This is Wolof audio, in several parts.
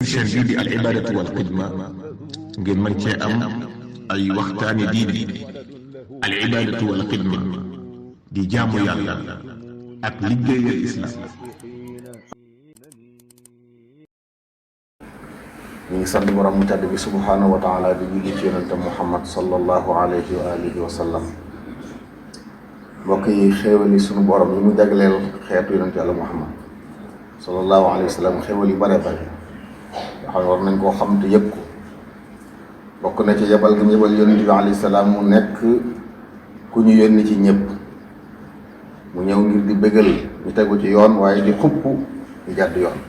chaîne bii di al ibadatu wal xidma ngeen mën cee am ay waxtaani diine. al ibadatu wal xidma di jaamu yàlla ak liggéeyal islam. ñu ngi sant borom mu tedd bi subhaanahu wa taala di julli ci yonente Muhammad sallallahu alayhi wa alihi wa sallam. mbokk yi xéewal yi sunu borom yi mu jagleel xeetu yonente yàlla Muhammad sallallahu alayhi wa sallam xéewal yu bare bare yoo xam ne war nañ koo xam te yëg ko. bokk na ci yebal gi mu yebal yonente bi alayhi salaam mu nekk ku ñu yónni ci ñëpp, mu ñëw ngir di bëggal ñu tegu ci yoon waaye di xupp di jàdd yoon.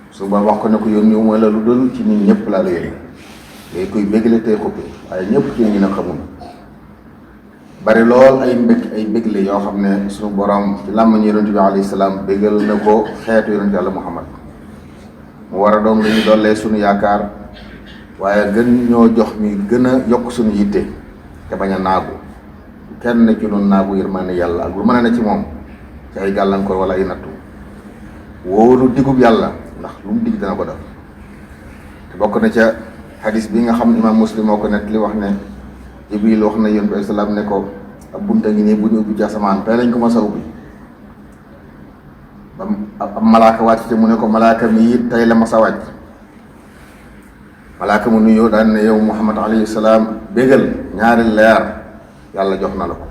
su ba wax ko ne ko yónni mooy la lu dul ci nit ñëpp laa la yónni ngay koy bégle tey xuppi waaye ñëpp ci ñu ne xamul. bari lool ay bégle yoo xam ne suñu borom ci làmmiñ yonent bi alayhi salaam bégal na ko xeetu yonent yàlla Muhammad mu war a doon lu ñu dollee suñu yaakaar waaye gën ñoo jox ñuy gën a yokk suñu yitte te bañ a naagu kenn ci noonu naagu yërmande yàlla ak lu mën a ne ci moom ci ay gàllankoor wala ay nattu wóolu digub yàlla ndax lu mu digg dana ko def. te bokk na ca xadis bi nga xam imam Muslim moo ko nekk li wax ne Jibril wax na yonent bi salaam ne ko ab bunta ngi nii bu ñu ubbi ci asamaan tey lañ ko mas a ubbi ba ab malaaka wàcc te mu ne ko malaaka mi it tey la mas a wàcc. malaaka mu nuyoo daan ne yow Muhammad alayhi salaam bégal ñaari leer yàlla jox na la ko,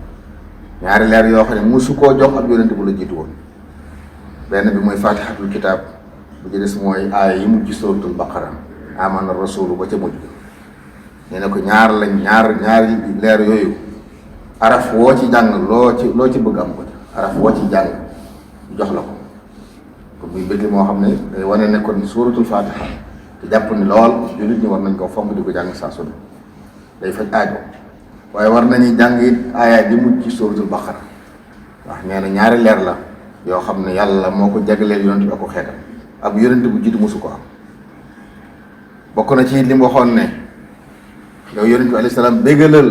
ñaari leer yoo xam ne musu koo jox ab yonent bu la jiitu woon. benn bi mooy fatihatul kitaab, bu ci des mooy aaya yi mujj suratul baqara amana rasulu ba ca mujj. nee na ko ñaari leer yooyu araf woo ci jàng loo ci bëgg am ko araf woo ci jàng jox la ko. kon muy bëgg moo xam ne day wane ne kon suratul fatiha te jàpp ni lool jullit ñi war nañ koo fonk di ko jàng saa su ne day faj aajo. waaye war nañuy jàng it aaya ji mujj ci suratul baqara wax nee na ñaari leer la yoo xam ne yàlla moo ko jagleel yonent bi ak ko xeetam ab yonent bu jiitu mosu ko am. bokk na ci li mu waxoon ne yow yonent bi alayhi salaam bégalal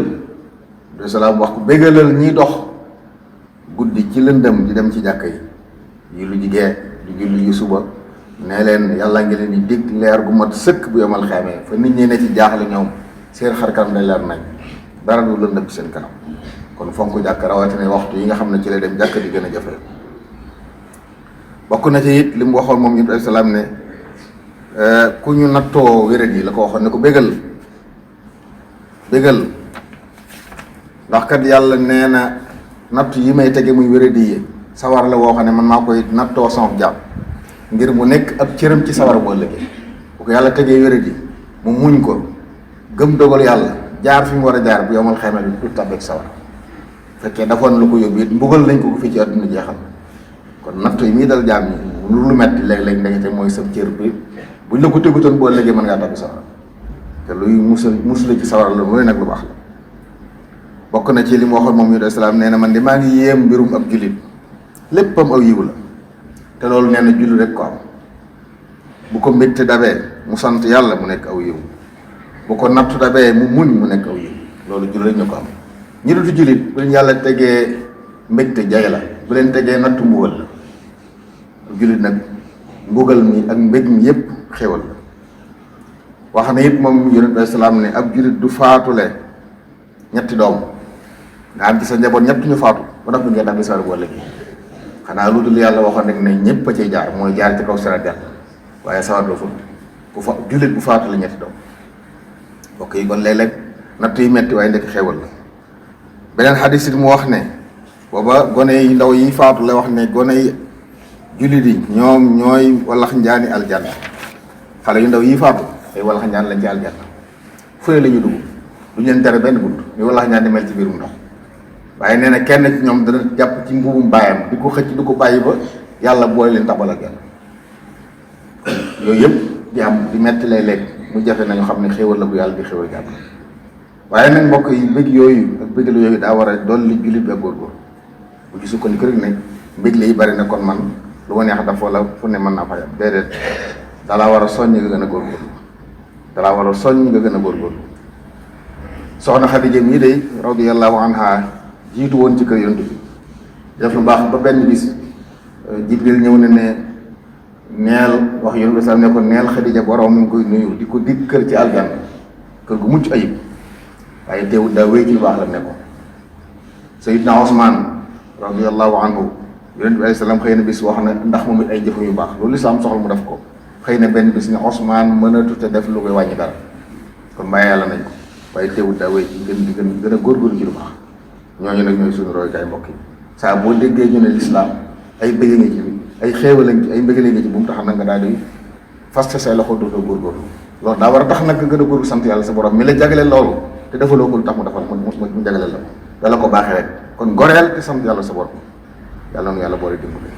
alayhi salaam wax ko bégalal ñiy dox guddi ci lëndëm di dem ci jàkka yi lu jigee di julli yu suba ne leen yàlla ngi leen di dig leer gu mat sëkk bu yomal xeemee fa nit ñi ne ci jaaxle ñoom seen xar kanam day leer nañ dara du lëndëm ci seen kanam. kon fonk jàkk rawatina waxtu yi nga xam ne ci lay dem jàkk di gën a jafe. bokk na ci it li mu waxoon moom yonent bi alayhi salaam ne ku ñu nattoo wéret yi la ko waxoon ne ko bégal ndax kat yàlla nee na natt yi may tege muy wéret yi sawar la woo xam ne man maa koy nattoo sama jàmm ngir mu nekk ab cëram ci sawar boo ëllëgee. bu ko yàlla tegee wéret yi mu muñ ko gëm dogal yàlla jaar fi mu war a jaar bu yomal xayma bi du tàbbeeg sawar fekkee dafoon lu ko yóbbu it mbugal nañ ko fii ci àdduna jeexal. kon natt yi muy dal jaam ñi lu metti léeg-léeg ndekete mooy sa cër bi buñ la ko tegutoon boo ëllëgee mën ngaa tàbbi sawar te luy musla ci sawar la mooy nag lu baax la. bokk na ci li mu waxoon moom yu salaam nee na man de maa ngi yéem mbirum ab jullit léppam aw yiw la te loolu nee na jullit rek ko am. bu ko mbégte dabee mu sant yàlla mu nekk aw yiw, bu ko nattu dabee mu muñ mu nekk aw yiw. loolu jullit rek ñu ko am. ñi dutu jullit bu leen yàlla tegee mbégte jay la, bu leen tegee nattu mbugal la. ab jullit nag mbugal mi ak mbég mi yépp xéwal la. wax na it moom yonent bi salaam ne ab jullit du faatule ñetti doom nga am ci sa njaboot ñett ñu faatu ba noppi ngeen dagg sawar bu ëllëgee. xanaa lu dul yàlla waxoon rek ne ñëpp a cay jaar mooy jaar ci kaw siraat yàlla waaye sawar doo fa jullit bu faatule ñetti doom. mbokk yi kon léeg-léeg natt yi metti waaye ndekk xéwal la. beneen xadis it mu wax ne booba gone yi ndaw yi faatu la wax ne gone yi jullit yi ñoom ñooy wallax njaani aljanna. xale yu ndaw yi faatu ay wallax njaan lañ ci aljanna fu ne la ñu dugg du leen tere benn bunt ñu wallax njaan di mel ci biirum ndox. waaye nee na kenn ci ñoom dana jàpp ci mbubum baayam di ko xëcc du ko bàyyi ba yàlla boole leen tabal ak yàlla. yooyu yëpp di am di metti lay lekk mu jafe nañu xam ne xéewal la bu yàlla di xéewal jàpp. waaye nag mbokk yi bëgg yooyu ak bëggal yooyu daa war a dolli jullit bi ak góorgóor bu ci sukkandiku rek ne mbégle yi bari na kon man lu ma neex dafa la fu ne mën naa fay am déedéet dalaa war a soññ nga gën a góorgóorlu dalaa war a soññ nga gën a góorgóorlu. soxna Xadija mii day radiyallahu anha jiitu woon ci kër yonent bi def lu baax ba benn bis Jibril ñëw ne neel wax yonent bi sallam ne ko neel Xadija borom mi ngi koy nuyu di ko dig kër ci aljanna kër gu mucc ayib waaye teewul daa wéy ci lu baax la ne ko Sayyidna Usmaan radiyallahu anhu yonent bi alayhi salaam xëy na bis wax na ndax moom it ay jëfam yu baax loolu lislaam soxla mu def ko xëy na benn bis ne Usmaan mënatut a def lu koy wàññi dara kon bàyyi yàlla nañ ko waaye teewul daa wéy ci gën a góorgóorlu ci lu baax ñooñu nag ñooy suñu royukaay mbokk yi saa boo déggee ñu ne lislaam ay bëgg nga ci ay xéewal nga ci ay mbëggale nga ci bu mu tax nag nga daal di fas say loxo dootoo góorgóorlu loolu daa war a tax nag nga gën a góorlu sant yàlla sa borom mi la jagleel loolu te defaloo ko lu tax mu defal mu jagleel la ko dala ko baaxee rek kon goreel te sant yàlla sa borom yàlla nu yàlla boole dimbali